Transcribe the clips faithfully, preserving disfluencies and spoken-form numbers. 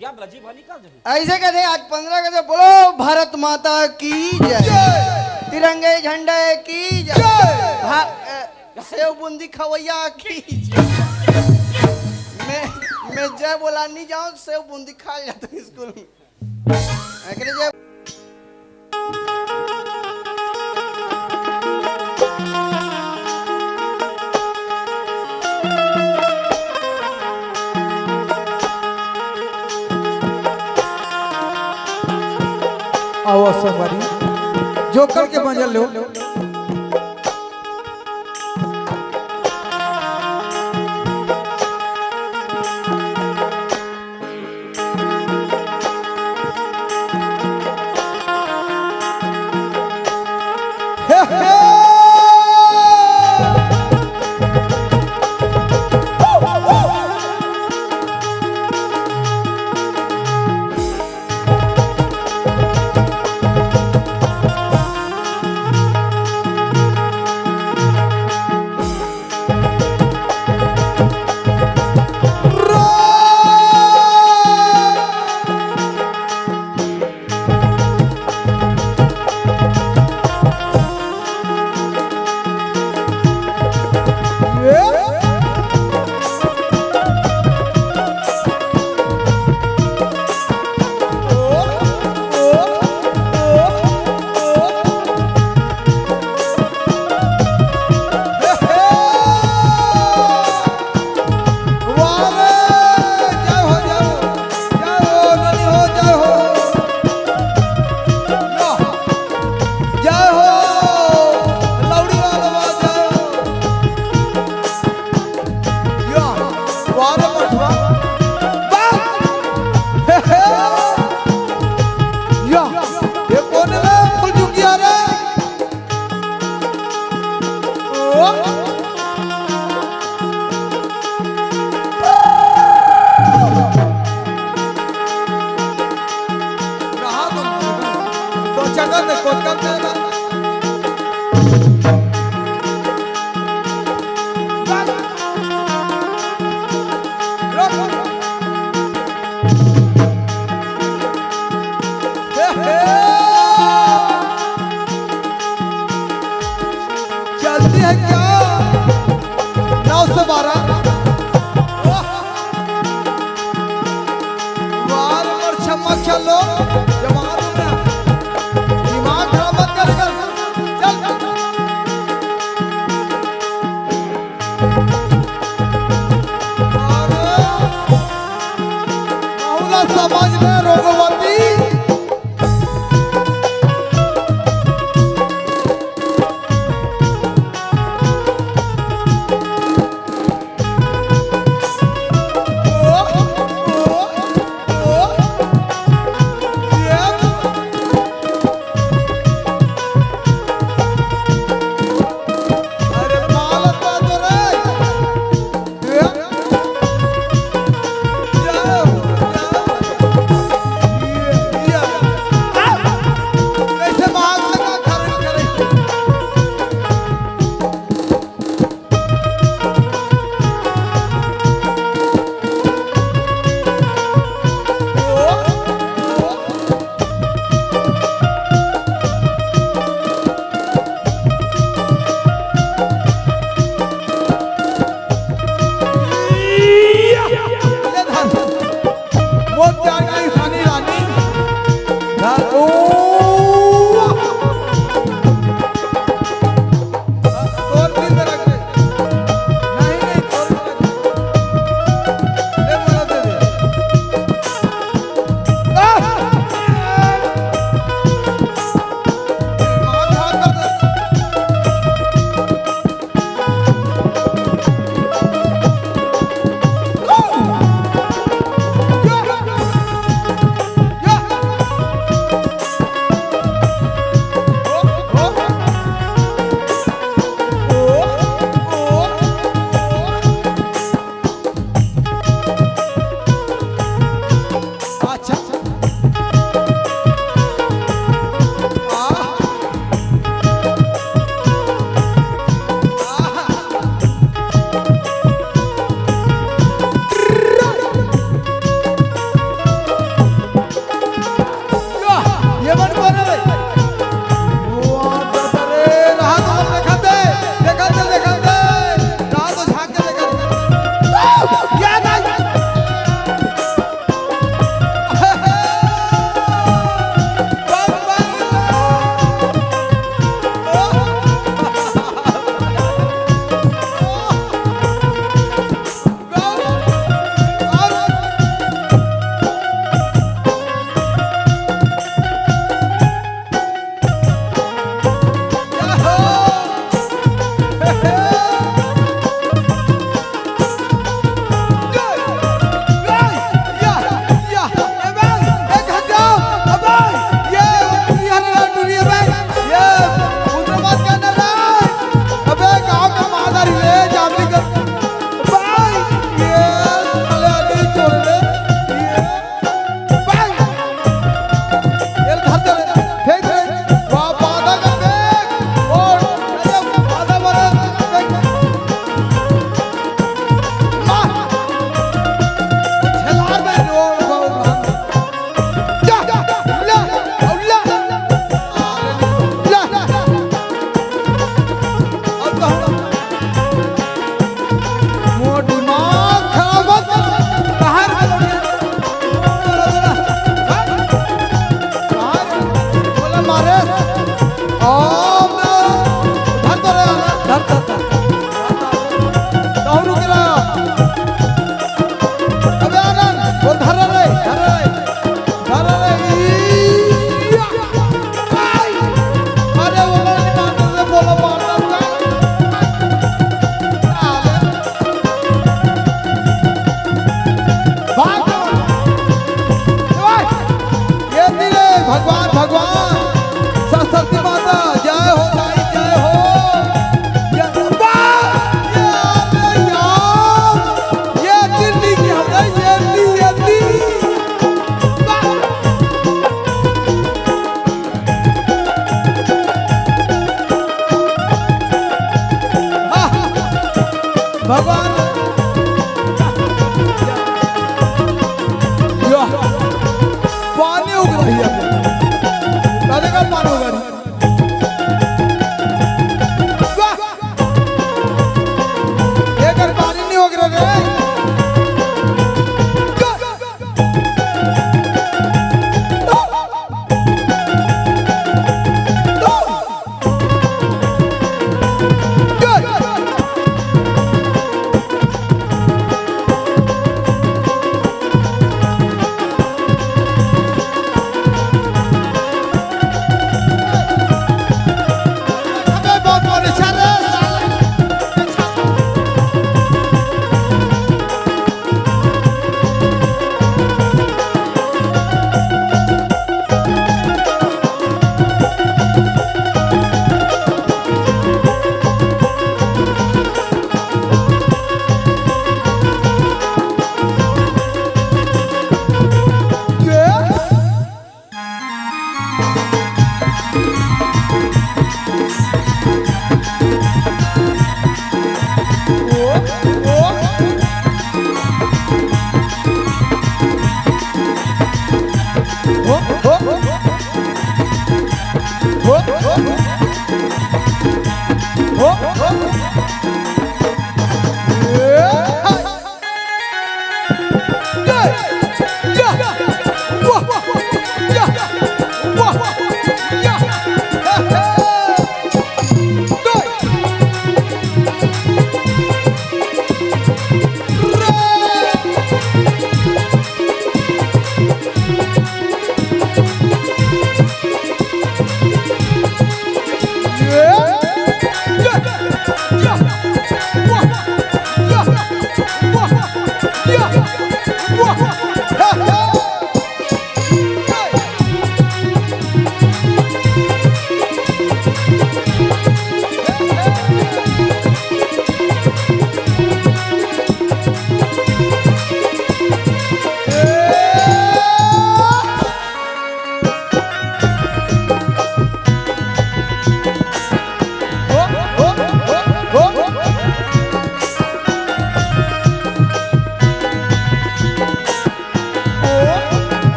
क्या बला जी, भली कर दे। ऐसे कहते आज पंद्रह कहते, बोलो भारत माता की जय, तिरंगे झंडे की जय, भा-, अ, सेव बूंदी खवैया की जय। मैं, मैं जय बोला नहीं जाऊँ, सेव बूंदी खा जाता हूँ स्कूल में। एकरे जय। आओ संगवारी, जोकर के मजा लो। वाह रे, जय हो, जय हो, जय हो, ननी हो, जय हो। या, जय हो, लौड़ी वाला बा, जय हो। या, वाह रे मठवा, वाह। हे, हे। या, ये कौन है रे, फुलझुकिया रे? चलती है क्या नौ सौ बारह? वाह, मोर छम्मा खेलो, जवान हो गया। दिमाग खराब मत कर, कर। चल, चल, चल। अरे, बहुला समाज में रोगवती।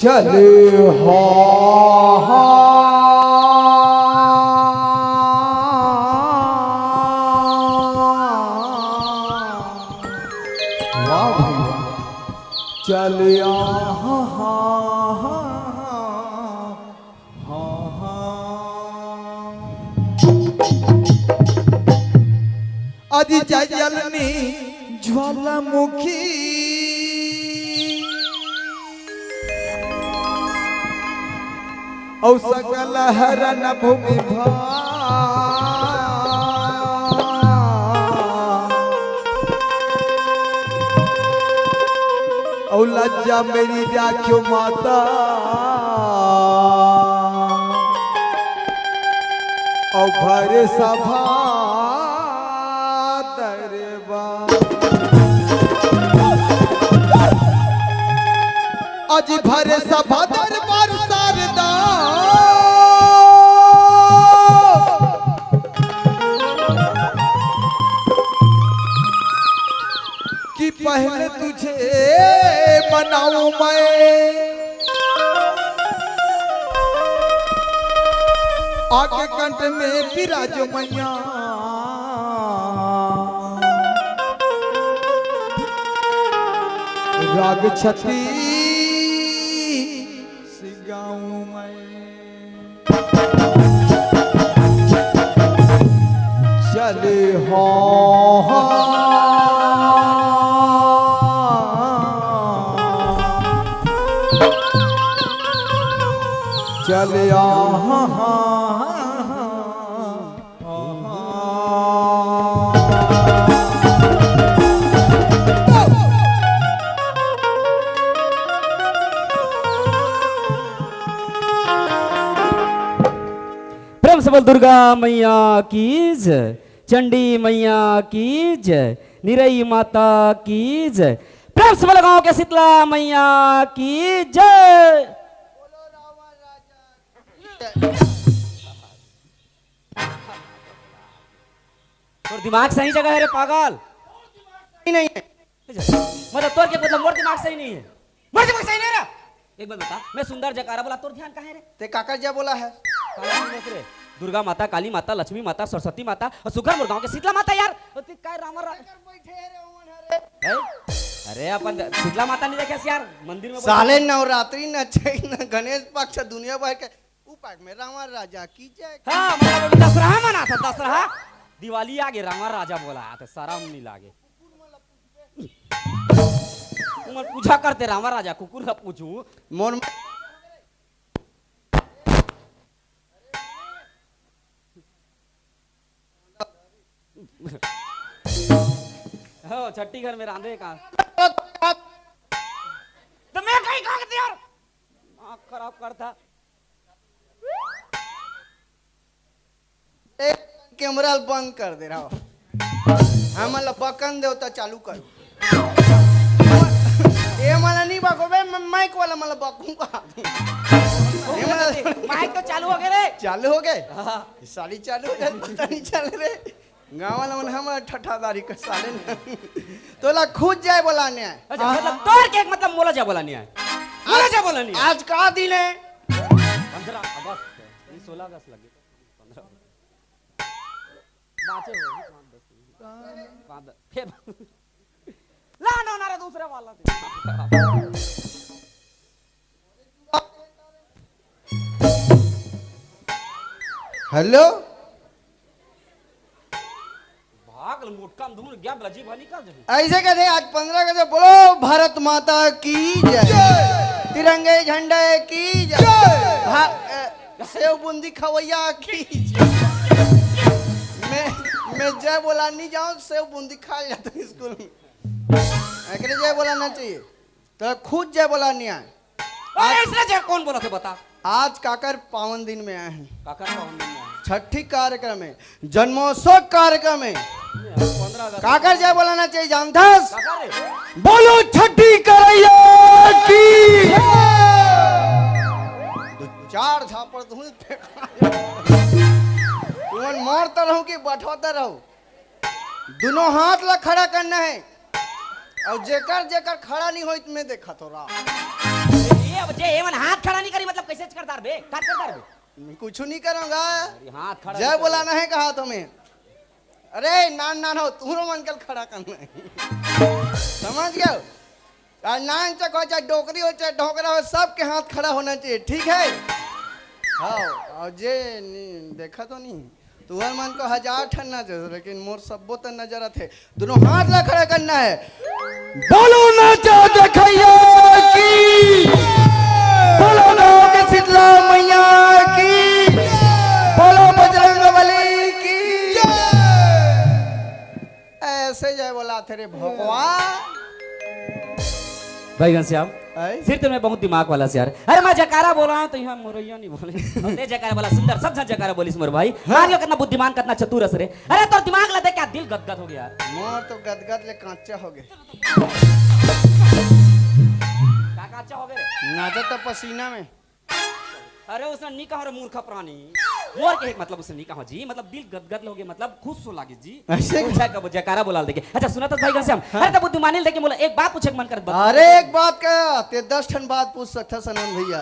चले हा, हा। वाह भाई वाह। चले आ, हा, हा, हा, हा, हा। अदिति जलनी ज्वालामुखी, अउ सकल हरन भूमि भा। अउ लज्जा मेरी राख्यो माता, अउ भरे सभा दरबार। अजी भरे सभा दरबार शारदा, कि पहले तुझे मनाऊं मैं, आगे कंठ में विराजो मैया, राग छत्तीस गाऊं मैं। चले हो, चले आ, प्रेम से बोल दुर्गा मैया की जय, चंडी मैया की जय, निरई माता की जय। प्रेम से बोल गांव के शीतला मैया की जय। तोर दिमाग सही जगह है रे पागल। सही नहीं है। मतलब तोर के मतलब मोर दिमाग सही नहीं है। मोर दिमाग सही नहीं रहा। एक बात बता, मैं सुंदर जयकारा बोला, तोर ध्यान कहाँ है रे? ते काकर जय बोला है? काकर जय बोला रे? दुर्गा माता, काली माता, लक्ष्मी माता, सरस्वती माता अउ सुघर मोर गांव के शीतला माता यार। अउ ते काय रामा रा-, हैं? अरे अपन शीतला माता नहीं देखे यार मंदिर में बोल- साले नवरात्रि न चैत न गणेश पक्ष दुनिया भर के उपाक में रावण राजा की जय। हाँ, मतलब अभी दशहरा मनात हे, दशहरा, दिवाली आगे, रावण राजा बोला, तो शरम नहीं लागे। उमन पूजा करते रावण राजा, कुकुर ला पूछू। मोर हो, छट्टी घर में रांधे का? तो मैं कहीं खा के यार, दिमाग खराब करता। ए, कैमरा बंद कर दे रहा। हमन ला बकन देवता चालू कर। ए, मला नहीं बको बे, मैं माइक वाला मला बकूंगा। ए, मला माइक तो चालू हो गए रे। चालू हो गए? हाँ। साली चालू हो गए, पता नहीं चल रे। गाँव वाला मन हमर ठठादारी कर साले ने। तोला खुद जाए बोला न्याय। अच्छा, मतलब तोर के एक मतलब मोला जा बोला नहीं आए। मोला जा बोला नहीं आए। आज का दिन है? पंद्रह अगस्त। ये सोलह अगस्त लगे। पंद्रह। बाँचे हो, पाँच दस। पाँच दस। फिर ला ना, ना रे, दूसरे वाला दे। हेलो। भाग ले, मोटका में धुन गया, बजी भा निकल जाही। ऐसे कहते हैं, आज पंद्रह अगस्त, बोलो भारत माता की जय, तिरंगे झंडे की जय, भा-, अ, सेव बूंदी खवैया की जय। मैं, मैं जय बोला नहीं जाऊँ, सेव बूंदी खा जाता हूँ स्कूल में। एकरे जय बोलाना चाहिए। तो खुद जय बोला नहीं आए। अरे, आज इसने जय कौन बोला थे, बता। आज काकर पावन दिन में आए हैं। काकर पावन दिन में आए हैं। छठी कार्यक्रम है, जन्मोत्सव कार्यक्रम है। पंद्रह अगस्त। काकर जय बोलाना चाहिए, जानथस? काकर रे? बोलो छठी करैया की। दो चार झापड़ दूं, तुमन मारता रहूं कि बैठवाता रहूं? दोनों हाथ ला खड़ा करना है। अउ जेकर जेकर खड़ा नहीं होई त मैं देखत हो रहा। ये अब जे एमन हाथ खड़ा नहीं करी, मतलब कैसे कर डारबे, का कर डारबे? कुछ नहीं करूंगा। अरे हाथ खड़ा जय नहीं बोलाना है कहा तुम्हें। अरे नान नान हो, तुहरो मन कल खड़ा करना है। समझ गए? और नान चक हो, चाहे डोकरी हो, चाहे ढोकरा हो, सबके हाथ खड़ा होना चाहिए, ठीक है? हाँ। और जे नहीं, देखा तो नहीं, तुहर मन को हजार ठन नजर, लेकिन मोर सब्बो तन नजर आथे। दोनों हाथ ला खड़ा करना है। बोलो नाचा देखैया की, बोलो गाँव के शीतला मैया की, बोलो बजरंग बली की। ऐसे जय बोला थे रे भगवान। भाई घनश्याम, ऐ? सिर तो मैं बहुत दिमाग वाला से यार। अरे मैं जयकारा बोला हूँ तो यहाँ मुरैया नहीं बोले। और ते जयकारा बोला, सुंदर सब जन जयकारा बोलिस मोर भाई। हाँ। आज यो कितना बुद्धिमान, कितना चतुर अस रे। अरे तोर दिमाग ला देख के दिल गदगद हो गया यार। मोर तो गदगद ले कांचा हो गए। का कांचा हो गया रे? नाचा तो पसीना में। अरे उसने नहीं कहा रे मूर्ख प्राणी। मोर के मतलब उसने नहीं कहा जी, मतलब दिल गदगद हो गया, मतलब खुश हो लागे जी। ऐसे? जय का जयकारा बोला देखे। अच्छा सुना तो भाई घनश्याम, अरे तो बुद्धिमानी देखे बोला, एक बात पूछे के मन करत बता। अरे एक बात का, ते दस ठन बात पूछ सकता सनन भैया।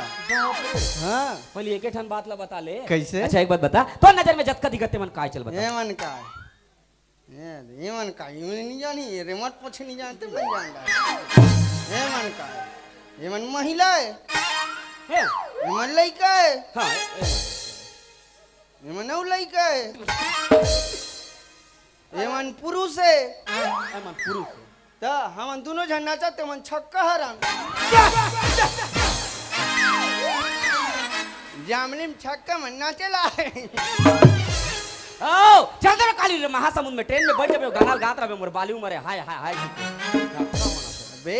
हाँ। पहले एक ठन बात ला बता ले। कैसे? अच्छा एक बात बता, तो नजर में जतका दिखत ते मन काय चल बता। ये मन का? ये, ये मन का? ये मन नहीं जानी, ये रिमोट पोछे नहीं जानते, मन जान रहा है। ये मन का? ये मन महिला है। हे, ये मन लड़का है। हाँ, ये मन अउ लड़का है। ये मन पुरुष है। ए मन पुरुष। त हमन दोनों झन नाचत, ते मन छक्का हरन। जामली में छक्का मन नाचे ला। आओ, चल दे काली रे महासमुंद में ट्रेन में बैठ जाबे, गाना गात रहबे, मोर बाली उमर है, हाय हाय हाय। बे,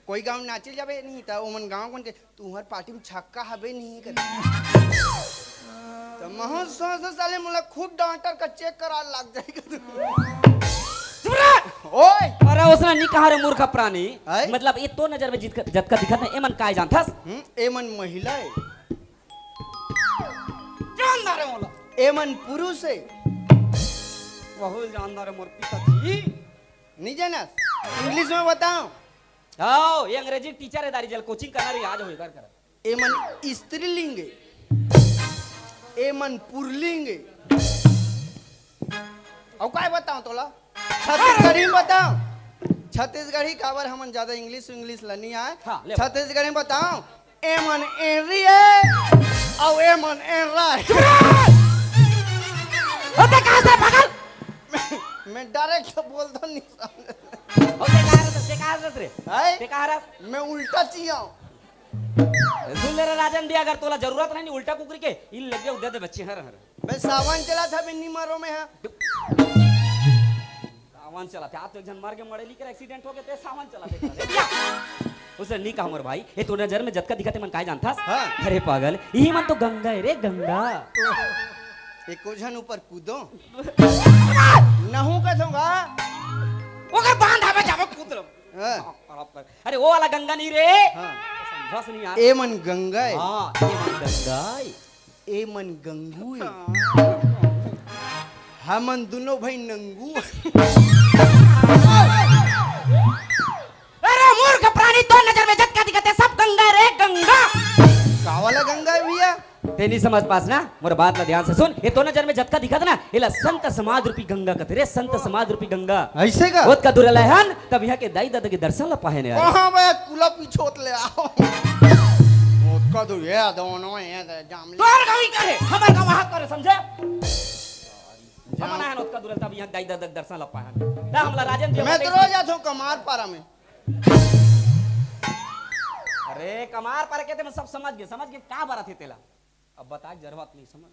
कोई गांव नाचे जाबे नहीं त ओमन गांव कोन के, तुहर पार्टी में छक्का हबे नहीं कर। त महूं सोच साले मोला खुद डॉक्टर का चेक करा लग जाएगा। चुप रह। ओए, अरे उसने नहीं कहा रे मूर्ख प्राणी। आय? मतलब ये तो नजर में जितका, जतका दिखत ना, एमन काय जानथस? हम्म, एमन महिला है। जानदार है मोला। एमन पुरुष है। बहुत जानदार है मोर पिताजी। नहीं जानस? इंग्लिश में बताओ। आओ, ये अंग्रेजी टीचर है दारी जल कोचिंग करना रही, आज होई कर कर। एमन स्त्रीलिंग है। एमन पुरलिंग है। अउ काय बताओ तोला? छत्तीसगढ़ी में बताओ। छत्तीसगढ़ी काबर हमन ज्यादा इंग्लिश इंग्लिश ला नहीं आए। हाँ, ले। छत्तीसगढ़ी में बताओ। एमन एनरी है, अउ एमन एनरा है। होते कहाँ से पागल? मैं डायरेक्ट बोल दो नहीं समझ। होते कहाँ रस, ते कहाँ रस रे? है? ते कहाँ रस? मैं उल्टा चिया हूँ। सुन ले रे राजन भी, अगर तोला जरूरत नहीं, नहीं उल्टा कुकरी के, इन लगे उदे दे बच्चे हर हर। मैं सावन चला था बिन्नी मारो में है। सावन चला था, आप तो एक जन मर के मड़ेली कर एक्सीडेंट हो गए, ते सावन चला थे। उसे नहीं कहा मोर भाई, ये तो नजर में जतका दिखत हे मन काय जानथस? हाँ। अरे पागल, यही मन तो गंगा है रे, गंगा। एको झन ऊपर कूदो। नहू का दूंगा। ओकर बांध हवे जावे कूद लो। हाँ। अरे वो वाला गंगा नहीं रे। हाँ। समझस नहीं यार। एमन गंगा है। हाँ, ये मन गंगा है। एमन गंगू है। हमन दोनों भाई नंगू है। अरे मूर्ख प्राणी, तो नजर में जतका दिखत हे सब गंगा रे, गंगा। का वाला गंगा है भैया? ते नहीं समझ पास ना, मोर बात ला ध्यान से सुन। ये तो नजर में जतका दिखत ना, एला संत समाज रूपी गंगा कथे रे, संत समाज रूपी गंगा। ऐसे का? ओतका दूर ले हन, तब यहाँ के दाई दादा के दर्शन ला पाहे ने यार। कहाँ बे कुला पिछोत ले आओ। ओतका दूर ये दोनों ये जामली। तोर गाँव ही करे, हमर गाँव वहाँ करे, समझे? हम ना हन ओतका दूर, तब यहाँ दाई दादा के दर्शन ला पाहे। दा हमला राजन जी मैं तो बताइस। रोज जाता हूँ कमार पारा में। अरे कमार पर के ते मैं सब समझ गए, समझ गए का बरत हे तेला। अब बता जरूरत नहीं समझ।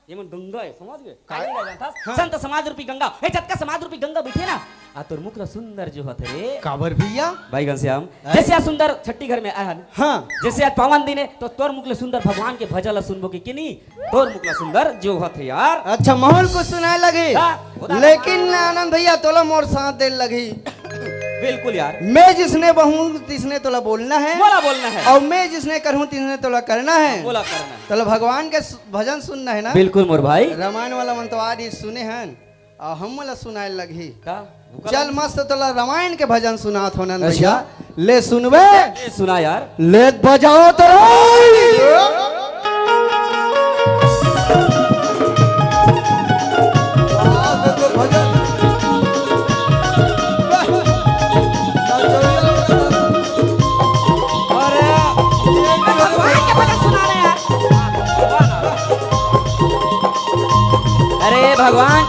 ये मन गंगा है, समझ गए? काय? काय गंगा जानथस? हाँ। संत समाज रूपी गंगा। हे जतका समाज रूपी गंगा बैठे ना, आ तोर मुख ला सुंदर जोहत हे रे। काबर भैया? भाई घनश्याम, हैं? जैसे आज सुंदर छठी घर में आए हन, हाँ। जैसे आज पावन दिन है, तो तोर मुख ले सुंदर भगवान के भजन ला सुनबो के कि नहीं? तोर मुख ला सुंदर जोहत हे यार। अच्छा, माहौल को सुनाए लगे। हाँ, बता। लेकिन आनंद भैया, तोला मोर साथ दे लगी। बिल्कुल यार। मैं जिसने बहूँ, तिसने तोला बोलना है। मोला बोलना है। और मैं जिसने करूँ, तिसने तोला करना है। मोला करना है। तोला भगवान के सु-, भजन सुनना है ना। बिल्कुल मोर भाई। रामायण वाला मन तो आज ही सुने हैं, और हम वाला सुनाए लगी। का? चल, मस्त तोला रामायण के भजन सुनात हों नंद भैया। ले सुनबे? ए, सुना यार। ले बजाओ तो रे। अरे, भगवान के भजन सुना रहे यार। अरे भगवान।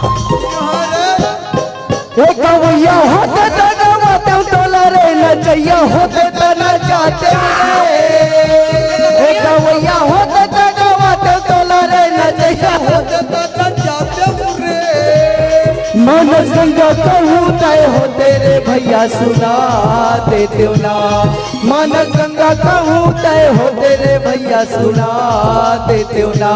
ए गवैया होते त गवाते तोला रे, नचैया होते त नचाते रे। ए गवैया होते त गवाते तोला रे, नचैया होते त नचाते रे। मानस गंगा कहूँ तय होते रे भैया, सुना देते ना। मानस गंगा कहूँ तय होते रे भैया, सुना देते ना।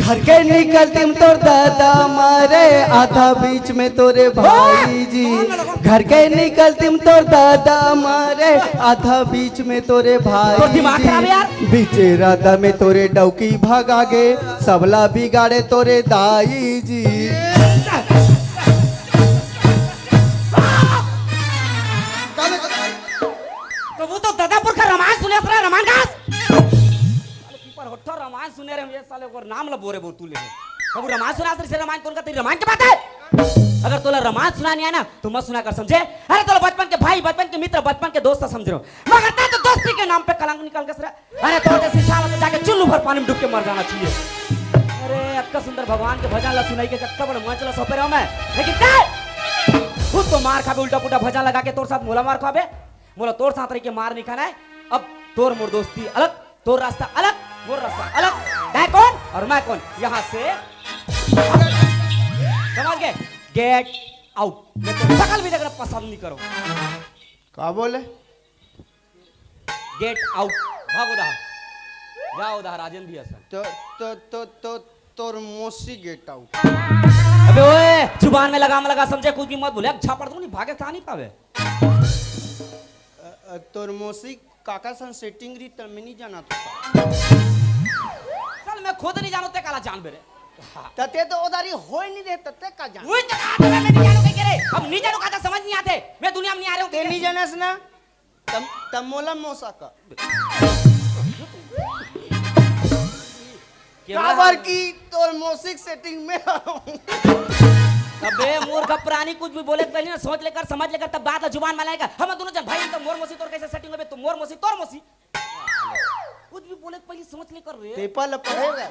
घर के निकलतिम तोर दादा मारे, आधा बीच में तोरे भाई जी। घर के निकलतिम तोर दादा मारे, आधा बीच में तोरे भाई तोर दिमाग जी। खराब है यार। बीचे रास्ता में तोरे डौकी भगा गे, सबला बिगाड़े तोरे दाई जी। तो वो तो ददापुर का रामायण सुने रहा, रामायण का। साले पीपर होठा रामायण सुने रहे, ये साले ओकर नाम ला बोरे बोतू ले। अब रामायण सुना से रामायण कौन का तेरी रामायण के बात है? अगर तोला रामायण सुना नहीं आना तो मत सुना कर, समझे? अरे तोला बचपन के भाई, बचपन के मित्र, बचपन के दोस्त समझ रहे हो, मगर तैं तो दोस्ती के नाम पे कलंक निकाल के सरा। अरे तोर जैसी साला तो जाके चुल्लू भर पानी में डूब के मर जाना चाहिए। अरे अतका सुंदर भगवान के भजन ला सुनाई के कतका बड़ा मंच ला सौंपे रहो मैं, लेकिन तैं खुद तो मार खाबे, उल्टा पुल्टा भजन लगा के तोर साथ मोला मार खाबे। मोला तोर साथ रह के मार नहीं खाना है। अब तोर मोर दोस्ती अलग, तोर रास्ता अलग, मोर रास्ता अलग। तैं कौन और मैं कौन? यहाँ से समझ गए? Get out। मैं तो शकल भी देखना पसंद नहीं करूँ। का बोले? Get out। भागो दहा, जाओ दहा, राजन भी असन। तो तो तो तो तोर मोसी get out। अबे ओए, जुबान में लगाम लगा, समझे? कुछ भी मत बोले, अब झापड़ दूंगी, भागे कहाँ नहीं पावे। अ, अ, तोर मोसी काका सन setting रही त मैं नहीं जाना था। चल, मैं खुद नहीं जानू, ते काला जान बेरे। तते तो उधारी होय नहीं रहे, तते का जान। वही तो कहा था, मैं नहीं जानू कह के रे। अब नहीं जानू कहा था, समझ नहीं आते। मैं दुनिया में नहीं आ रहा हूँ ते कह के। नहीं जानस ना? तम, तम मोला मोसा का। काबर की तोर मोसिक setting में हूँ। अबे मूर्ख प्राणी, कुछ भी बोले पहले ना सोच लेकर, समझ लेकर, तब बात ला जुबान में लाएगा। हम दोनों जन भाई, हम तो मोर मोसी तोर कैसे setting होबे? तू मोर मोसी, तोर मोसी। कुछ भी बोले पहले सोच लेकर रे। पेपर ला पढ़ेगा।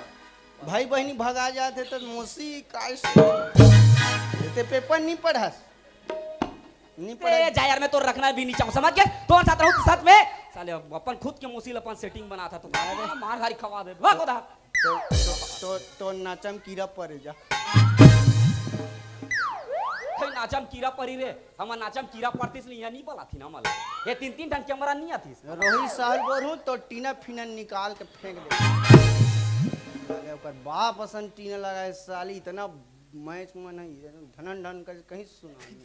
भाई बहनी भगा जाते तो मोसी काय से? ते पेपर नहीं पढ़स। नहीं पढ़स। ए, जा यार, मैं तो रखना भी नहीं चाहूँ, समझ गए? तोर साथ रहूँ तो सच में, साले, अपन खुद के मोसी ला अपन setting बना था तो मार गारी खवा दे। वाह, गोदा। तो, तो, तो, तो नाचम कीरा परे जा। हे नाचम कीरा परी रे, हमर नाचम कीरा पड़तीस नहीं, यहाँ नहीं बलाथी ना मला। ये तीन, तीन ठन camera नहीं आतीस। रोहित साहब बोल हूँ तो टीना फीना निकाल के फेंक दे। साले ओकर बाप असन टीना लगाए साली, इतना मैच में नहीं, धनन धन कर कहीं सुना नहीं।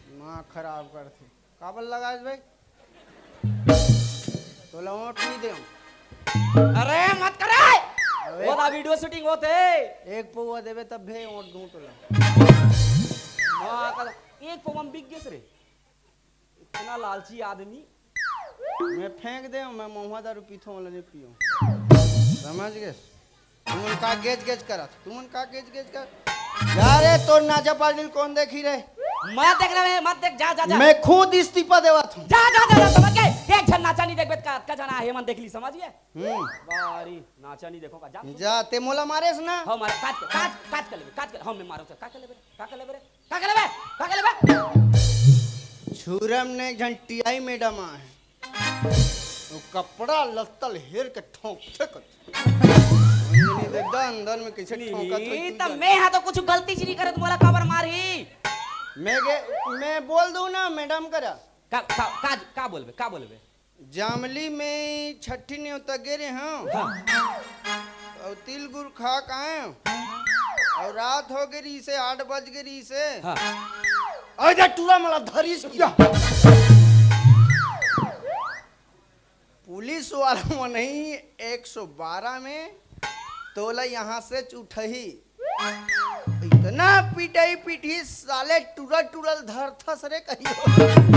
दिमाग खराब करथे। काबर लगाएस भाई? तोला वोट नहीं देव। अरे मत करे। अबे। वो ना video shooting होते। एक पौवा देबे तब भी वोट दूं तोला। वाह, कल एक पौवा में बिक गेस रे। इतना लालची आदमी। मैं फेंक दे, मैं महुआ दारू पीथो वाला नहीं पियो। समझ गए? तुमन का गेज गेज करत? तुमन का गेज गेज कर? जा रे, तोर नाचा पार्टी कौन देखी रे? मत देख रहे, मत देख, जा, जा, जा। मैं खुद इस्तीफा देवत हूँ। जा, जा, जा, जा, समझ गए? एक झन नाचा नहीं देखबे, का, का जाना है, मन देख ली, समझ गए? हम्म। बारी, नाचा नहीं देखो का, जा। जा, ते मोला मारेस ना? हाँ, मारे, काट के, काट, काट के लेबे, काट के, हाँ, मैं मारो, काट के लेबे, काट के लेबे रे, काट के लेबे, काट के लेबे। छुरम ने एक झन टीआई मैडम आए। वो कपड़ा लत्तल हेर के ठोंकथे कथे। अंजनी देख दा अंदर में कैसे ठोंकत होई, नहीं, तू तब जान। मैं हा तो कुछ गलती च नहीं करत, मोला काबर मारही? मैं गे, मैं बोल दूं ना मैडम करा। का, का, का, का बोलबे, का बोलबे? जामली में छट्ठी नेवता गे रेहेंव। हाँ। अउ तिल गुर खा के आएंव। अउ रात हो गे रहिसे, आठ बज गे रहिसे। हाँ। अउ इधर टूरा मोला धरिस कि। पुलिस वाला मन ही एक सौ बारह में तोला यहाँ से उठही। इतना पिटाई पिटही साले, टूरा टूरा ल धरथस रे कहियो।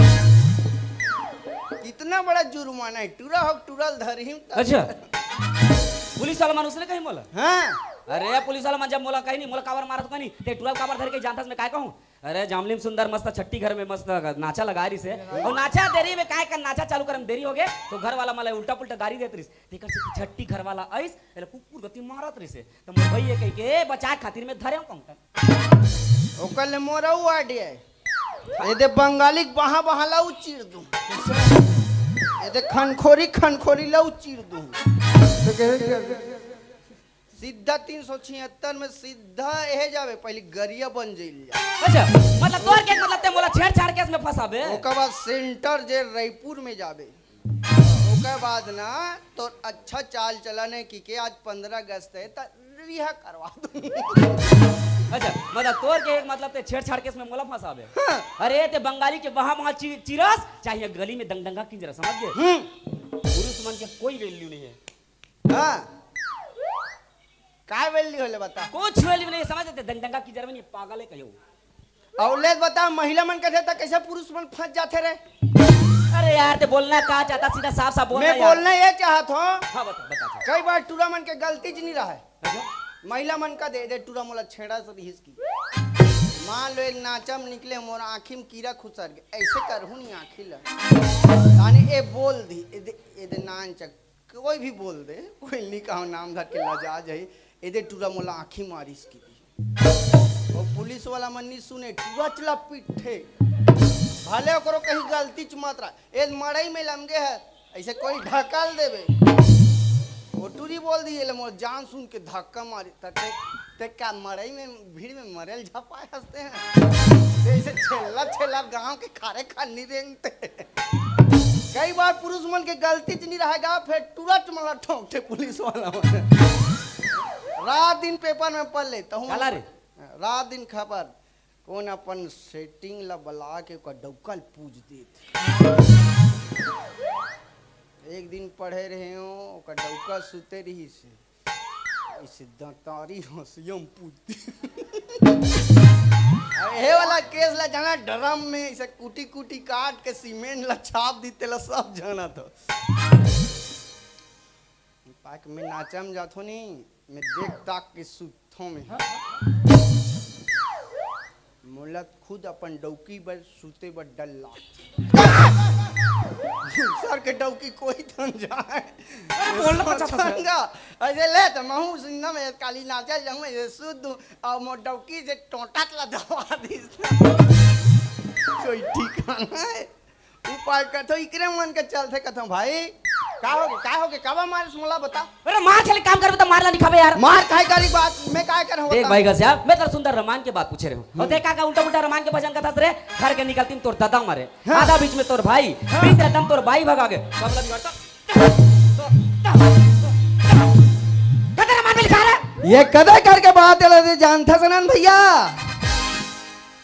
इतना बड़ा जुर्माना है, टूरा हो टूरा ल धरही त। अच्छा, पुलिस वाला मन उसने कही मोला? हाँ। अरे पुलिस वाला मन जब मोला कही नहीं, मोला काबर मारत कही नहीं, ते टूरा ल काबर धर के जानथस मैं काय कहूँ? अरे जामली में सुंदर मस्त छट्ठी घर में मस्त नाचा लगा रहिसे। अउ नाचा देरी में काय कर नाचा चालू करे में देरी हो गे, तो घर वाला मोला उल्टा पुल्टा गारी देत रहिस। तेकर से छट्ठी घर वाला आइस, एला कुकुर गति मारत रहिसे। त मोर भैया कहि के, "ए, बचाए खातिर में धरेंव कहूँ त।" ओकर ले मोर अउ आइडिया है। एदे बंगाली के बहा बहा ला उचीर दूँ। एदे खनखोरी खनखोरी ला उचीर दूँ। तो कहे क्या? सीधा तीन सौ छिहत्तर में सीधा एहे जाबे, पहली गरिया बन जेल जा। अच्छा, मतलब तोर के मतलब ते मोला छेड़छाड़ केस में फंसाबे? ओकर बाद सेंटर जेल रायपुर में जाबे। ओकर बाद ना तोर अच्छा चाल चलन है कि के आज पंद्रह अगस्त है त रिहा करवा दूँ। अच्छा, मतलब तोर के एक मतलब ते छेड़छाड़ केस में मोला फंसाबे? हाँ। अरे ते बंगाली के वहाँ वहाँ चि-, चिरस, चाहे गली में दंग दंगा किंजरस, समझ गे? हम्म। पुरुष मन के कोई वैल्यू नहीं है। हाँ। काय वैल्यू होले बता? कुछ वैल्यू नहीं, समझ गे? दंग दंगा किंजर में नहीं, पागल है कहियो। अउ ले बता, महिला मन कथे त कैसे पुरुष मन फंस जाथे रे? अरे यार, ते बोलना का चाहता, सीधा साफ साफ बोलना मैं यार। बोलना ये चाहत हूँ, हाँ, बता, बता, बता। कई बार टूरा मन के गलती ज नहीं रहे। अच्छा। महिला मन का दे दे टूरा मोला छेड़ा से रिहिस की। मान लो एक नाचा में निकले, मोर आँखी में कीड़ा खुसर गे, ऐसे करहूँ नहीं आँखी ला। यानी ए बोल दी, ए दे, ए दे नान चक, कोई भी बोल दे, कोई नहीं कहो नाम धर के लजा जाही। एदे टूरा मोला आँखी मारिस कि दी। अउ पुलिस वाला मन नहीं सुने, टूरा चला पीटे। भले ओकरो कहीं गलती च मात्रा, ए मड़ई में लमगे है, ऐसे कोई ढकल देबे। ओ टूरी बोल दी, "ये ले मोर जान सुन के धक्का मारी।" त ते, ते का मड़ई में भीड़ में मरेल झपाए हंसते हैं? ते ऐसे छेल्ला छेल्ला गांव के खारे खानी रेंगते। कई बार पुरुष मन के गलती च नहीं रहेगा, फिर तुरंत मला ठोकते पुलिस वाला मन। रात दिन पेपर में पढ़ लेता हूँ। काला रे? रात दिन खबर, कौन अपन सेटिंग ला बला के ओकर डौका ल पूज देत। एक दिन पढ़े रहे हो, ओकर डौका सुते रही से। इसे दंतारी हंसियम पूछती। अरे हे वाला केस ला जाना, ड्रम में इसे कूटी कूटी काट के सीमेंट ला छाप दी, तेला सब जाना था। पाक में नाचा में जाथो नहीं, मैं देख ताक के सुतथो में। मोला खुद अपन डौकी बर सुते बर डर लाग। दूसर के डौकी कोई थन जाए। अरे बोलना पचास हजार। संगा, अरे ले त महू सुनना में काली नाचा जाऊं, ये सुध दूं, और मोर डौकी से टोटक ला दबा दी। कोई ठिकाना है? उपाय कथो, इकरे मन के चलते कथो भाई। का होगे, का होगे, काबर मारिस मोला बता। अरे मार खाली काम करबे त मार ला दिखाबे यार। मार खाए काली बात, मैं काय करहूं देख बता। भाई घसिया, मैं तेला सुंदर रमान के बात पूछे रहे हूँ। और देख का, का उल्टा उल्टा रमान के भजन कथा रे, घर के निकलती में तोर दादा मरे, हाँ। आधा बीच में तोर भाई, हाँ। बीच रहता में तोर भाई भगा गे। सब लग गया, तो, तो, तो, तो, कते रमान में लिखा रे? ये कदे करके बात है, जानता सनन भैया।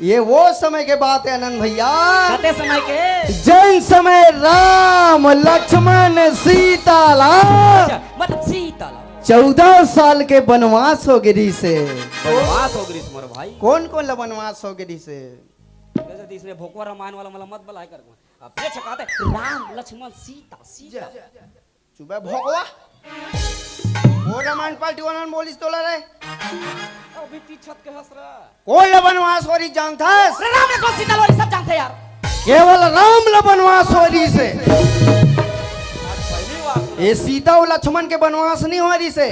ये वो समय के बात है आनंद भैया। कते समय के? जन समय राम लक्ष्मण सीता ला। अच्छा, मतलब सीता ला। चौदह साल के बनवास हो गे रिहिसे। बनवास हो गे रिहिसे मोर भाई। कौन कौन ला बनवास हो गे रिहिसे? जैसे इसने भोकवा रामायण वाला मला मत बलाय कर। अब ये छकाते राम लक्ष्मण सीता, सीता। चुबे भोकवा। वो रामायण पार्टी वाला ने बोलिस तोला रे। अभी पीछत के हंस रहा। कोन ल बनवास होरी जानथस? अरे राम लक्ष्मण सीता ल होरी सब जानथे यार। केवल राम ल बनवास होरी से। आज पहली बार सुना। ये सीता अउ लक्ष्मण के बनवास नहीं होरी से।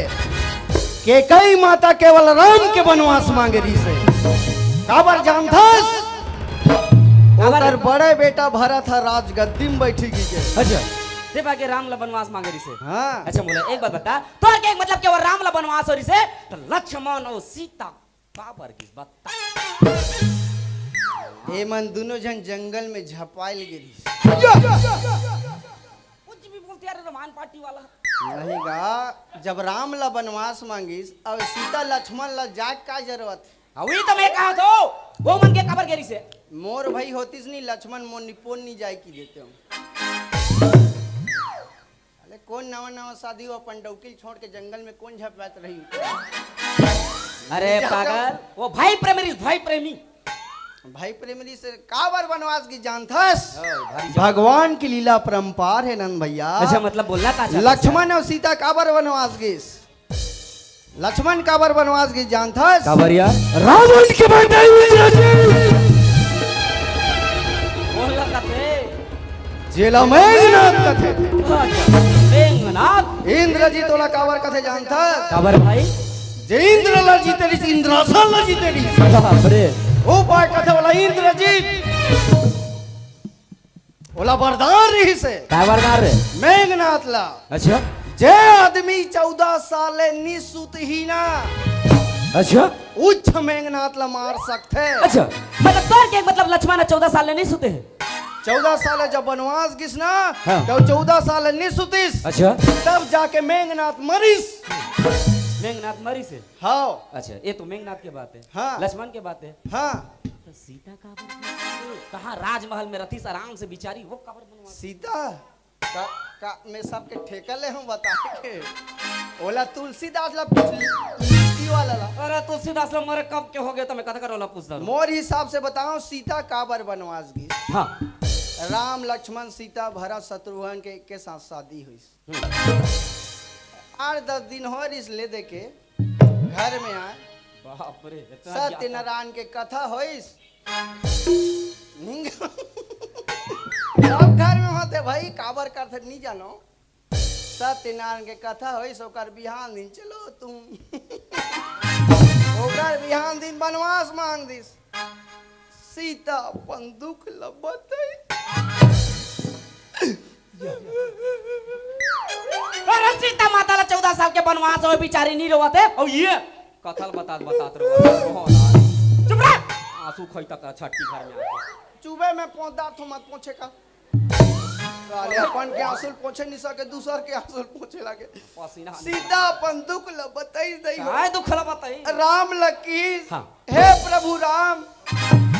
कैकई माता केवल राम के बनवास मांगे रिहिसे। काबर जानथस? काबर? ओकर बड़े बेटा भरत ह राजगद्दी में बैठी गिस। अच्छा। ते बाके राम ल बनवास मांगे रिहिसे। हाँ। अच्छा, मोला एक बात बता, तोर के मतलब केवल राम ल बनवास हो रिहिसे, त लक्ष्मण अउ सीता काबर गिस बता। ए मन दुनों झन जंगल में झपाइल गे रिहिस। कुछ भी यार, रोमान पार्टी वाला। नहीं गा, जब राम ला बनवास मांगिस, अब सीता लक्ष्मण ला जाए का जरूरत? हाँ, वही तो मैं कहा थो, वो मन के काबर गेरी से। मोर भाई होतिस नहीं लक्ष्मण, मोर निपोन नहीं जाए की देते हो। अरे कौन नवा नवा शादी हो, अपन डौकी ल छोड़ के जंगल में कौन झपात रही? अरे पागल, वो भाई प्रेमी रहिस, भाई प्रेमी। भाई प्रेमी रहिस से काबर बनवास गिस जानथस? ओ, भारी जान। भगवान की लीला परंपार है नंद भैया। अच्छा, मतलब बोलना का चाहता लक्ष्मण और सीता काबर बनवास गिस? लक्ष्मण काबर बनवास गिस जानथस? काबर यार? रावण के बेटा इंद्रजीत। बोलना का थे। जेला मेघनाथ कथे। अच्छा, मेघनाथ। इंद्रजीत ओला काबर कथे जानथस? काबर भाई? जे इंद्र ला जीते रहिस, इंद्रासन ला जीते रहिस। बाप रे। ओ पाय कथे ओला इंद्रजीत। ओला वरदान रहिस हे। काय वरदान रे? मेघनाथ ला। अच्छा। जे आदमी चौदह साल ले नी सुतही ना। अच्छा। उच्च मेघनाथ ला मार सकथे। अच्छा। मतलब तोर के मतलब लक्ष्मण चौदह साल ले नी सुते हे? चौदह साल ले जब बनवास गिस ना, हाँ। तब चौदह साल ले नी सुतिस। अच्छा। तब जाके मेघनाथ मरिस। मेघनाथ मरिस हे? हाँ। अच्छा, ये तो मेघनाथ के बात है। हाँ। लक्ष्मण के बात है। हाँ। तो सीता काबर बनवास? कहाँ राजमहल में रथिस आराम से बिचारी, वो काबर बनवास? सीता का, का मैं सबके ठेका ले हूँ बता के। ओला तुलसीदास ला पूछ ली, लिट्टी वाला ला। अरे तुलसीदास ला मोरे कब के हो गए तो मैं कथा करो ला पूछ दो। मोर हिसाब से बताओ सीता काबर बनवास गिस? हाँ। राम लक्ष्मण सीता भरत शत्रुघ्न के, के साथ शादी हुई। हम्म। आठ दस दिन हो रिस ले दे के घर में आए। बाप रे, इतना ज्यादा। सत्यनारायण के कथा होइस। निंग-, सब घर में होथे भाई, काबर करथे नहीं जानो। सत्यनारायण के कथा होइस, ओकर बिहान दिन चलो तुम। ओकर बिहान दिन बनवास मांग दिस। सीता अपन दुख ल बताई। अरे सीता माता ला चौदह साल के बनवास होय, बिचारी नी रोवत हे। अउ ये कथा ल बतात बतात रोवत हे। चुप रह। आंसू खोई तक छट्टी घर में आके। चुबे में पोंछ डारथो मत पोंछे का। साले अपन के आंसू ल पोंछे नी सके, दूसर के आंसू ल पोंछे लागे। पसीना। सीता अपन दुख ल बताई दई हो। काय दुख ल बताई? राम ल किहिस, हाँ। हे प्रभु राम,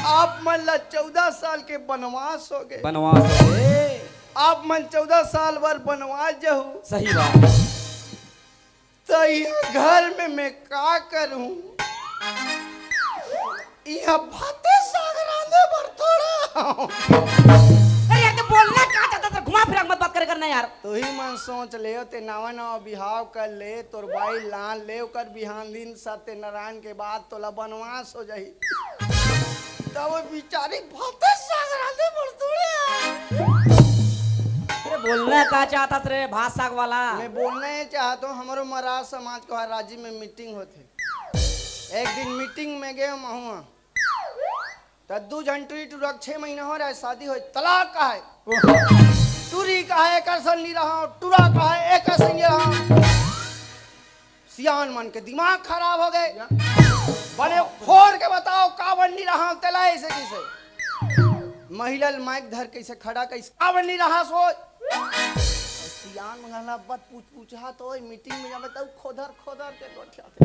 आप मन ला चौदह साल के बनवास हो गए। बनवास हो गए। आप मन चौदह साल बर बनवास जहू। सही बात। त इहाँ घर में मैं का करूँ? इहाँ भाते साग रांधे बर थोड़ा। अरे यार, तो बोलना का चाहता था? घुमा फिरा के मत बात करे करना यार। तू ही मन सोच ले, ते नवा नवा बिहाव कर ले, तोर बाई लान ले, ओकर बिहान दिन सत्यनारायण के बाद तोला बनवास हो जाही। तब वो बिचारी भाते साग रांधे बर थोड़े आए। अरे बोलना का चाहता रे भात साग वाला? मैं बोलना ये चाहता हूँ, हमारो मरार समाज को हर राज्य में मीटिंग होथे। एक दिन मीटिंग में गए महुआ, त दू झन टूरी टूरा के छह महीना हो रहा है, शादी हो, तलाक का है। टूरी का है, एकर सन नहीं रहा, टूरा का है, एकर सन नहीं रहा। सियान मन के दिमाग खराब हो गए। बने फोड़ के बताओ, काबर नहीं रहा, तेला ऐसे किसे? महिला ल माइक धर कैसे खड़ा, कैसे काबर नहीं रहा, सोच। सियान मन घला बत पूछ पूछा तो ओए मीटिंग में जाबे तब खोदर खोदर के गोठियाथे।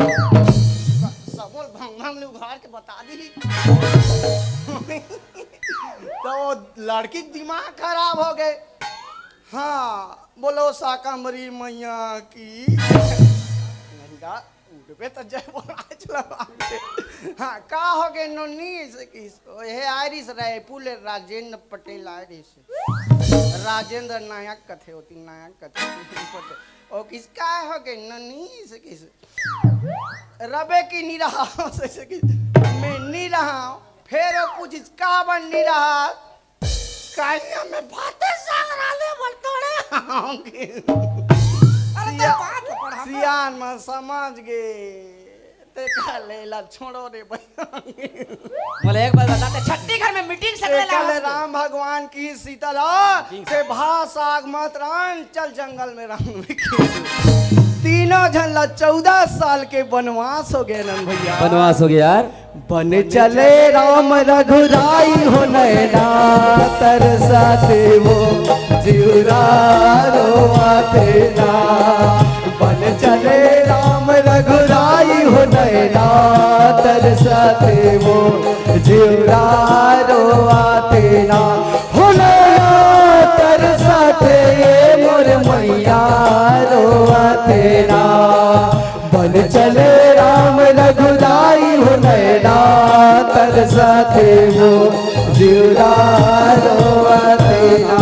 सबो ल भंग भंग ले उघार के बता दी। तो वो लड़की के दिमाग खराब हो गए। हाँ, बोलो शाकंभरी मैया की। नहीं गा, उठबे त जय बोला चला बाप रे। हाँ, का हो गए नोनी से किस? ओहे आय रिस रायपुर ले राजेंद्र पटेल आय रिस। राजेंद्र नायक कथे होती, नायक कथे होती। ओ किस का हो गए नोनी से किस? रबे की नहीं रहा से, से किस? मैं नहीं रहा। फिर वो पूछिस का बन नहीं रहा? काइया में भाते साग रांधे बर तोड़े आओगे। अरे तो सिया-, बात पढ़ा। सियान में समझ गए। ते का लेला छोड़ो रे भैया। बोले एक बार बताते, छट्टी घर में मीटिंग से ते लेला का ले आपको। राम भगवान की सीता ला, मीटिंग से। ते भात साग मत रांध, चल जंगल में रांध। तीन तीनों झन ला चौदह साल के बनवास हो गए नंद भैया। बनवास हो गया यार। बन चले राम रघुराई हो नैना, तरसते वो जिउरा रोआते ना। बन चले राम रघुराई हो नैना, तरसते वो जिउरा रोआते ना। हो नैना तरसते ये मोर मैया रोआते ना। बन चले राम रघुराई हो नैना, तरसते वो जिउरा रोआते ना।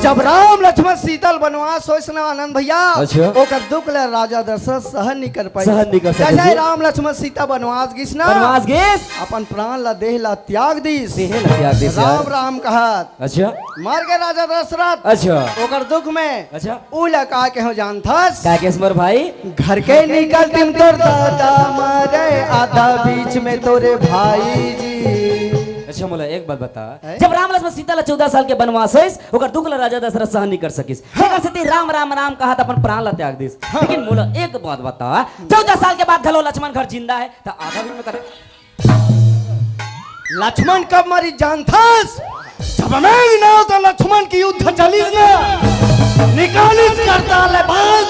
जब राम लक्ष्मण सीता ल बनवास होइस ना आनंद भैया, अच्छा। ओकर दुख ल राजा दशरथ सहन नहीं कर पाइस। सहन नहीं कर सके जैसे जी। राम लक्ष्मण सीता बनवास गिस ना, बनवास गिस। अपन प्राण ला देह ला त्याग दिस। देह ला त्याग दिस राम यार। राम कहत। अच्छा। मर गए राजा दशरथ। अच्छा। ओकर दुख में अच्छा। उला का के हो जानथस? का केस मोर भाई? घर के निकल तुम तोर दादा मारे आधा बीच में तोरे भाई जी। अच्छा, मोला एक बात बता, हैं? जब राम लक्ष्मण सीता ला चौदह साल के बनवास होइस, ओकर दुख ला राजा दशरथ सहन नहीं कर सकिस। हाँ। तेकर सेती राम, राम, राम कहत अपन प्राण ला त्याग दिस। हाँ। लेकिन मोला एक बात बता, चौदह साल के बाद घलो लक्ष्मण घर जिंदा है, त आधा बीच में कथे, लक्ष्मण कब मरी जानथस? जब मैं ना तो लक्ष्मण की युद्ध चलिस ना, निकालिस करताल ले बाण,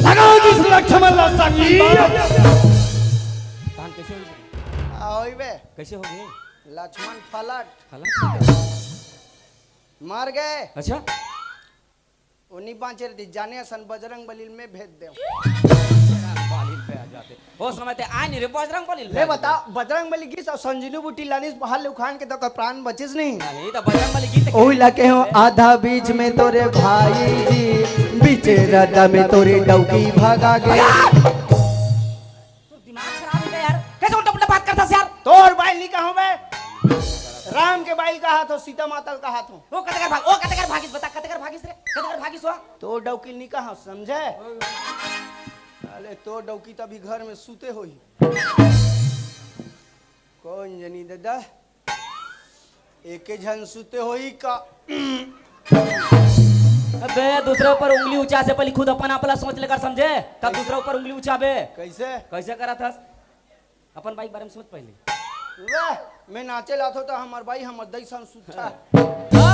लगा दिस लक्ष्मण ला संगी बाण। बाण कैसे होई? आ, होई बे। कैसे हो गए? लक्ष्मण फलट। फलट? मर गए। अच्छा। ओ नी बाँचे रहितिस, जाने असन बजरंग बली ल मैं भेज देव। बजरंग बली ल भेज देते। ओ समय ते आय नहीं रे बजरंग बली ल ले भेज बता, देते। बजरंग बली गिस अउ संजीवनी बूटी लानिस, बाहर ले उखान के तो ओकर प्राण बचिस नहीं। नहीं तो बजरंग बली गिस। ओही ला के हो आधा बीच में तोरे भाई जी, बीचे रदा में तोरे डौकी भगा गे। तोर दिमाग खराब हो गया यार, कैसे उल्टा पुल्टा बात करता यार? तोर बाइल नहीं कहूँ बे, राम के बाइल कहा थो, सीता माता ल कहा थो। ओ कतेकर भाग, ओ कतेकर भागिस बता, कतेकर भागिस रे, कतेकर भागिस हो? तो डौकी नहीं कहा समझे? अरे तो डौकी तभी घर में सूते होई। कौन जनी दादा? एके झन सूते होई का? अबे दूसरे ऊपर उंगली उठा से पहले खुद अपन आप ला सोच लेकर समझे, तब दूसरे ऊपर उंगली उठाबे। कैसे? कैसे करत हस? अपन बाई के बारे में सोच पहले। वाह, मैं नाचे लाथो तो हमर बाई हमर दई सन सुत्था। ओ,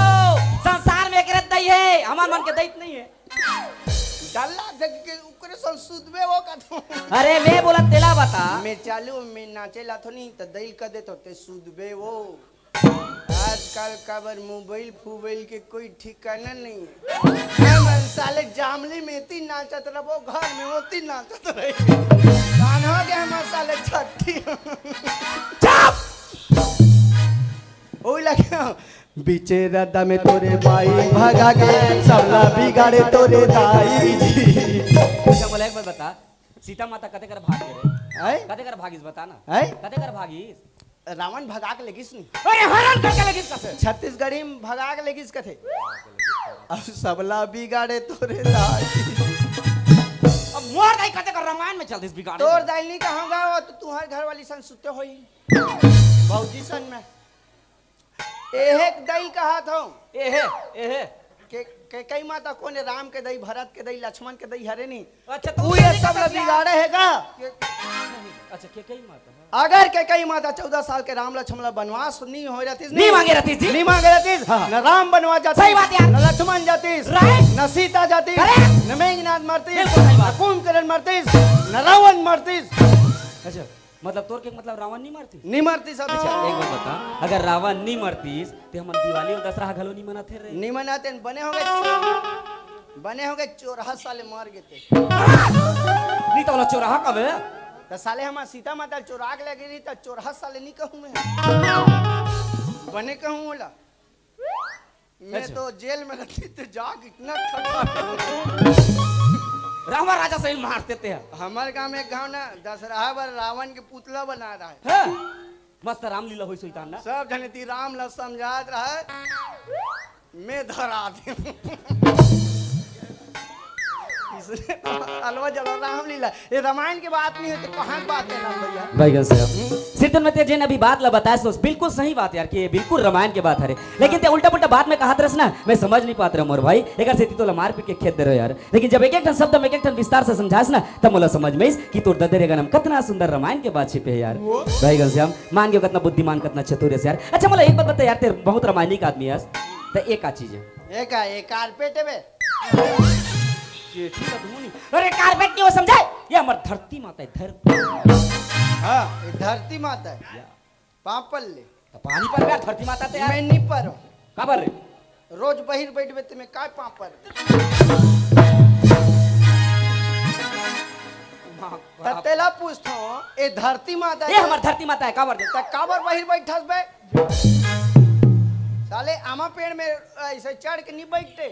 संसार में एक रत दई है, हमार मन के दई नहीं है। डल्ला देख के ओकरे सन सुतबे वो कथो। अरे मैं बोला तेला बता। मैं चालू, मैं नाचे लाथो नहीं तो दई ल कह देथो ते सुतबे वो। आजकल काबर मोबाइल फोबाइल के कोई ठिकाना नहीं है। हमन साले जामली में एती नाचत रहो, घर में ओती नाचत रही। कान्हा के हमर साले छट्ठी। चुप! ओई लगे बीचे रदा में तोरे बाई भगा के सबला बिगाड़े तोरे दाई जी। अच्छा, मोला एक बात बता, सीता माता कते कर भाग गे रे? हैं? कते कर भागिस बता ना। हैं? कते कर भागिस? रावण भगा के लेगिस नी। अरे हरण करके लेगिस कथे। छत्तीसगढ़ी में भगा के लेगिस कथे। अब सबला बिगाड़े तोरे दाई। अब मोर दाई कते कर रामायण में चल दिस बिगाड़े। तोर दाई नहीं कहूँगा, वो तो तुम्हारे घर वाली सन सुते होई। भौजी सन में। एहे के दई कहा था। एहे, एहे। के, के कई माता कोने राम के दई, भरत के दई, लक्ष्मण के दई हरे नी। अच्छा, तो तू ये सब ला बिगाड़े है का? के, अच्छा, के कई माता? अगर के कई माता चौदह साल के राम लक्ष्मण ला बनवास नहीं हो रहतीस, नहीं मांगे रहतीस जी। नहीं मांगे रहतीस। हाँ। न राम बनवास जातीस, सही बात यार। न लक्ष्मण जातीस, राइट। न सीता जातीस, करेक्ट। न मेघनाथ मरतीस, बिल्कुल सही बात। न कुंभकर्ण मरतीस, न रावण मरतीस। अच्छा, मतलब तोर के मतलब रावण नहीं मरतीस? नहीं मरतीस सब। अच्छा, एक बात बता, अगर रावण नहीं मरतीस, ते हमन दिवाली अउ दशहरा घलो नहीं मनाते रे। नहीं मनाते, बने हो गए, बने हो गए चोरहा साले मर गए ते। नहीं तो वाला चोरहा कब है? तो साले हम सीता माता चोरा के लगे रही, तो चोरहा साले नहीं कहूँ मैं। बने कहूँ बोला। मैं अच्छा। तो जेल में रहती तो जाग इतना खतरा। रावण राजा सही मारते थे। हमारे गांव में एक गांव ना दशहरा पर रावण के पुतला बना रहा है। हाँ। मस्त रामलीला होई सोइतान ना। सब जने ती राम ला समझात रहा है। मैं धरा दे। इस अलवा जलवा रामलीला, ये रामायण के बात नहीं है तो कहाँ के बात है ना भैया? भाई घनश्याम, सिरतन में ते जेन अभी बात ला बताए, सोच, बिल्कुल सही बात यार, कि ये बिल्कुल रामायण के बात हरे। लेकिन ते उल्टा पुल्टा बात में कहत रहस ना, मैं समझ नहीं पात रहे मोर भाई। एकर सेती तोला मार पीट के खेद दे रहे यार। लेकिन जब एक एक ठन शब्द में एक एक ठन विस्तार से समझास ना, तब मोला समझ में आइस कि तोर ददे रे गनम कतना सुंदर रामायण के बात छिपे हे यार। भाई घनश्याम, मान गयो कतना बुद्धिमान, कतना चतुर हे यार। अच्छा, मोला एक बात बता यार, ते बहुत रामायणिक आदमी हस, त एक का चीज है? एक का, एक कारपेट है बे। ये ठीक है, धुनी। अरे कारपेट नहीं हो समझे, ये हमर धरती माता है, धरती। हाँ, ये धरती माता है। या। पाँव पर ले। तो पानी पर बे, धरती माता ते यार। मैं नहीं परो। काबर रे? रोज बहिर बैठबे ते मैं काय पाँव पर? त तेला पूछथो, ए धरती माता ये है। हमर धरती माता है, काबर दे? त काबर बहिर बैठस बे? साले आमा पेड़ में ऐसे चढ़ के नहीं बैठते।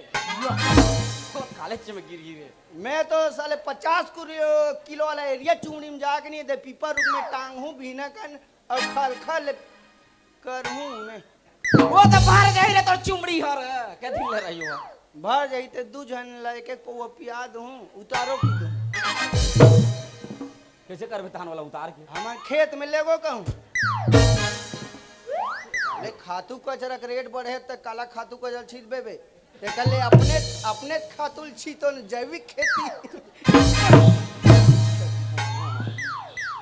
कॉलेज में गिर गिरे। मैं तो साले पचास किलो वाला एरिया चूड़ी में जाके नहीं दे, पीपर रुख में टांग हूँ, भीना कन और खल खल करहूँ मैं। वो तो बाहर जाई रे, तोर चुमड़ी हर, के दिन ले रही हो? बाहर जाई ते दू झन ला एक एक पौवा पिया दूँ, उतारो पी दूँ। कैसे करबे तहन वाला उतार के? हमार खेत में लेगो कहूँ। ले खातू कचरा के रेट बढ़े त काला खातू कचरा छीट बेबे। तेकर ले अपने, अपने खातुल छी तो न जैविक खेती।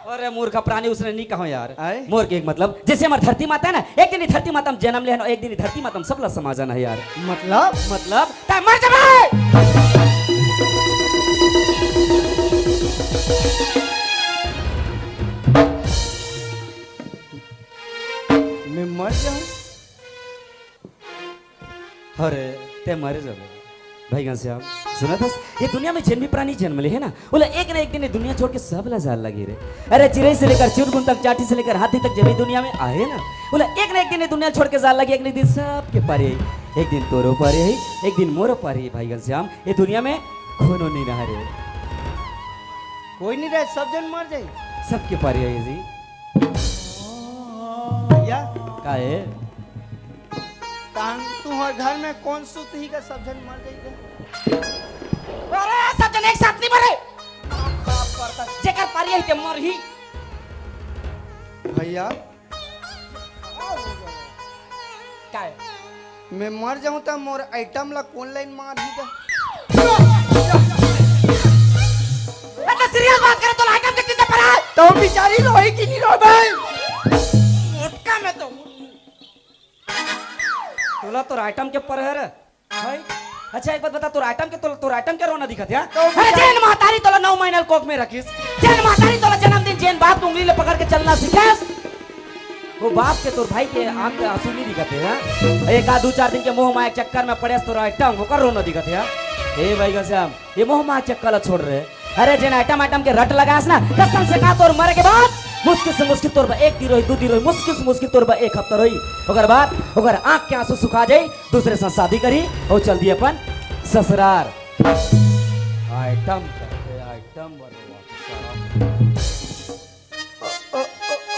अरे मूर्ख प्राणी, उसने नहीं कहो यार। आए? मोर के एक मतलब, जैसे हमार धरती माता है ना, एक दिन ही धरती माता में जन्म ले है ना, एक दिन ही धरती माता में सबला समा जाना है यार। मतलब? मतलब? तै मर जाबे! मैं मर जाऊं? अरे, ते मरे जाबे। भाई घनश्याम, सुनत हस? ये दुनिया में जेन भी प्राणी जन्म ले है ना, ओला एक ना एक दिन ये दुनिया छोड़ के सब ला जाल लगी रे। अरे, चिरई से लेकर चुनगुन तक, चाटी से लेकर हाथी तक, जब ये दुनिया में आए ना, ओला एक ना एक दिन ये दुनिया छोड़ के जाल लगी, एक ना एक दिन सबके पारी आई। एक दिन तोरो पारी आई, एक दिन मोरो पारी आई, भाई घनश्याम। ये दुनिया में कोनो नहीं रहा रे। कोई नहीं रहे, सब जन मर जाए। सबके पारी आई जी। या? का है? तान तुम्हार घर में कौन सुतही का सब जन मर जाई का? अरे, सब जन एक साथ नहीं मरे। जेकर पारी है ते मर ही। भैया। का है? मैं मर जाऊं त मोर आइटम ला कौन लाइन मार ही का? अरे, सीरियस बात करे तो आइटम के चिंता पर है। तो बेचारी रोही की नहीं रो भाई। मोटका में तो तोला तोर आइटम के पर है रे। भाई, अच्छा एक बात बता, तोर आइटम के, तोर, तोर आइटम के रोना दिखत है? तो अरे जेन महतारी तोला नौ महीना कोख में रखिस, जेन महतारी तोला जन्मदिन, जेन बाप के उंगली ले पकड़ के चलना सिखास, वो बाप के, तोर भाई के आंख के आंसू नहीं दिखत है, हाँ? एक आध दो चार दिन के मोह माया के चक्कर में पड़े तोर आइटम, ओकर रोना दिखत है, हाँ? ए भाई घनश्याम, ये मोह माया चक्कर ला छोड़ रे। अरे जेन आइटम आइटम के रट लगास ना, कसम से कहा तोर मरे के बाद मुश्किल से मुश्किल तोर बा एक दिन रोही, दू दिन रोही, मुश्किल से मुश्किल तोर बा एक हफ्ता रोही। ओकर बाद ओकर आंख के आंसू सुखा जाई, दूसरे से शादी करी और चल दी अपन ससुरार। आइटम करके आइटम बनवा के सारा। ओ, ओ, ओ, ओ,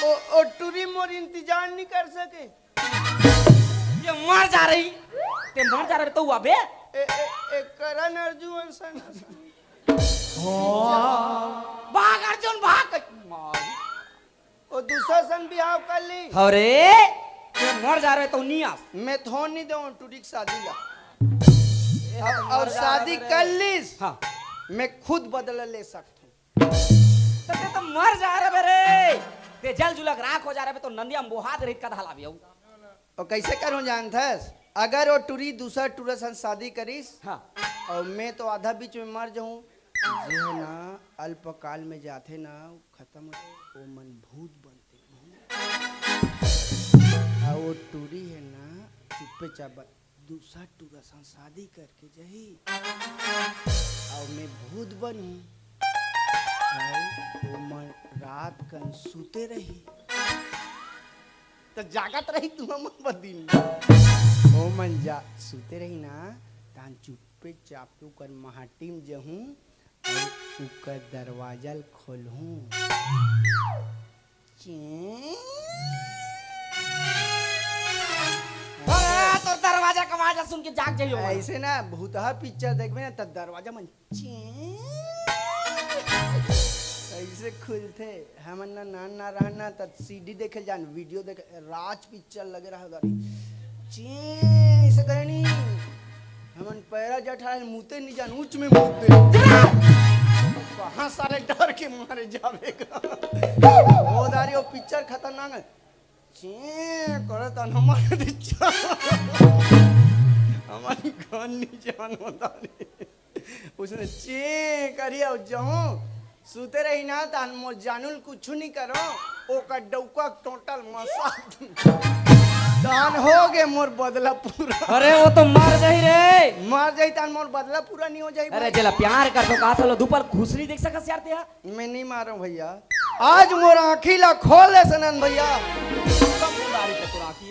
ओ, ओ, टूरी मोर इंतजार नहीं कर सके। ये मर जा रही। ते मर जा रहे तो हुआ बे। ए, ए, ए, करण अर्जुन सन। भाग अर्जुन भाग। ओ दूसरा सन बिहाव कर ली। अरे, ते मर जा रहे तो नहीं आस। मैं थोन नहीं दे टूरी की शादी ला। और शादी कर लीस। हाँ। मैं खुद बदला ले सकता हूँ। तो ते तो मर जा रहे बे रे। ते जल जुलक राख हो जा रहे बे, तो नंदिया में बोहात रहित का धाला भी आऊ। और कैसे करूं जानथस? अगर वो टूरी दूसरा टूरा सन शादी करिस, हाँ। और मैं तो आधा बीच में मर जाऊं, जे है ना अल्पकाल में जाथे ना, खत्म हो, वो मन भूत बनते। और वो टूरी है ना, चुप्पे चाप दूसरा टूरा सन शादी करके जही। और मैं भूत बनूं। और वो मन रात कन सुते रही। तो जागत रही तुम मन बर दिन। वो मन जा सुते रही ना, तान चुप्पे चाप के ओकर माटी में जहूं और ओकर दरवाजा ल खोलहूं। चीं। अरे, तोर दरवाजा दरवाजा कवाजा सुन के जाग जाइयो। ऐसे ना भूतहा पिक्चर देखबे ना त दरवाजा मन चीं। ऐसे खुलथे। हमन ना नान ना रहन ना त सीडी देखे जान, वीडियो देखे, राज पिक्चर लगे रहा दारी। चीं, ऐसे करे नी। हमन पैरा जठा है, मुते नी जान, ऊंच में मुते। कहाँ साले डर के मारे जावे का। ओ दारी, ओ पिक्चर खतरनाक है। चीं, करे तन हमारे दिच्छा। हमारी घर नी जान होता रे। उसने चीं करी अउ जहूं सुते रही ना, तहन मोर जानू ल कुछु नी करो, ओकर डौका टोटल मसा। तहन हो गे मोर बदला पूरा। अरे वो तो मर जाही रे। मर जाही तहन मोर बदला पूरा नी हो जाही अरे भाई। जेला प्यार करथो का थलो दुपर खुसरी देख सकस यार तेहा। मैं नी मारो भैया, आज मोर आँखी ला खोल दे सनन भैया।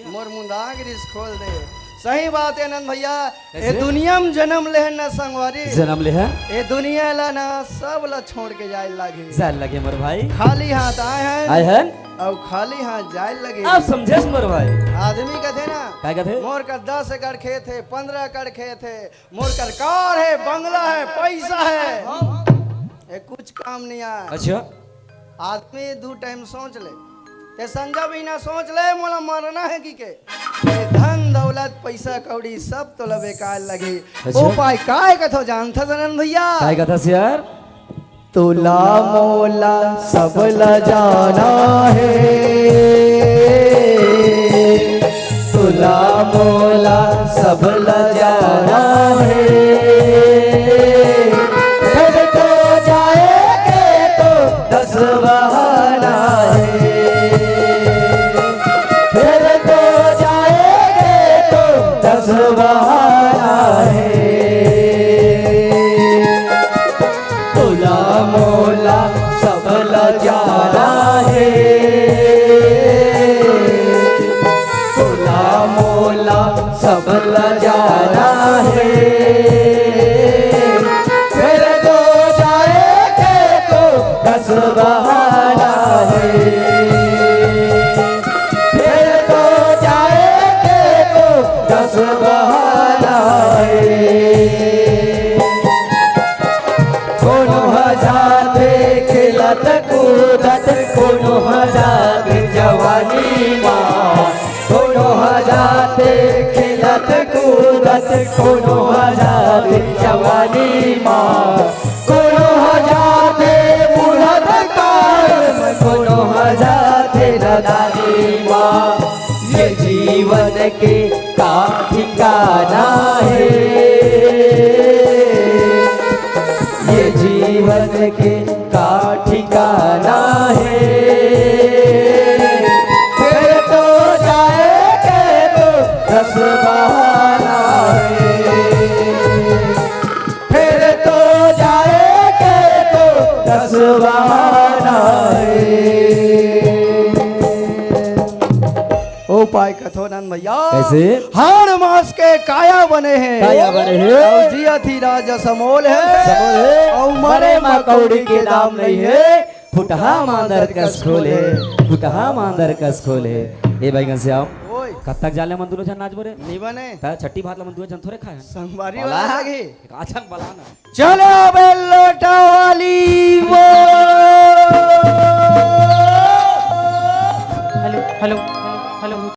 मोर मुंदाग रिस खोल दे। सही बात है नंद भैया। ए कैसे? दुनिया में जन्म ले हन ना संगवारी। जन्म ले हन। ए दुनिया ला ना सब ला छोड़ के जाए लागे। जाए लगे मोर भाई। खाली हाथ आए हन। आए हन। अउ खाली हाथ जाए लगे। अब समझेस मोर भाई। आदमी कथे ना। का कथे? मोर कर दस एकड़ खेत है, पन्द्रह एकड़ खेत है, मोर कर कार है, बंगला है, पैसा है। ए कुछ काम नी आए। अच्छा। आदमी दू टाइम सोच ले। ते संजा भी ना सोच ले, मोला मरना है कि के। ए धन दौलत पैसा कौड़ी सब तोला बेकार लगे। अच्छा। उपाय काय कथो जानथस सनन भैया? काय कथस यार? तोला मोला सब ल जाना है। तोला मोला सब ल जाना है। घर तो जाएंगे तो दस बहाना है। घर तो जाएंगे तो दस बहाना है। तोला मोला सब ल जाना है। तोला मोला सब ल जाना है। घर तो जाएंगे तो दस बहाना है। घर तो जाएंगे तो दस बहाना है। कोनो ह जाथे खेलत कूदत, कोनो ह जाथे जवानी मा। कोनो ह जाथे खेलत कूदत, कोनो ह जाथे जवानी मा। कोनो ह जाथे बुढ़त काल म, कोनो ह जाथे नदानी मा। ये जीवन के का ठिकाना है, ये जीवन के का ठिकाना है। घर तो जाएंगे तो दस बहाना है। घर तो जाएंगे तो दस बहाना है। ओ पाय कथो नंद भैया। कैसे? हाड़ मांस के काया बने हे। काया बने हे। अउ जियत ही राज अस अमोल हे। समोल हे। अउ मरे मरे मा कौड़ी के दाम नहीं हे। फुटहा मांदर कस खोले, फुटहा मांदर कस खोले। ए भाई घनश्याम, ओए। कब तक जाले मन दुनो झन नाचबो रे? नहीं बने। त छट्टी भात ला मन दुनो झन थोरे खाए हन। संगवारी वाला वाला। लगे। एक आछन बला ना। चलो बे लोटा वाली वो।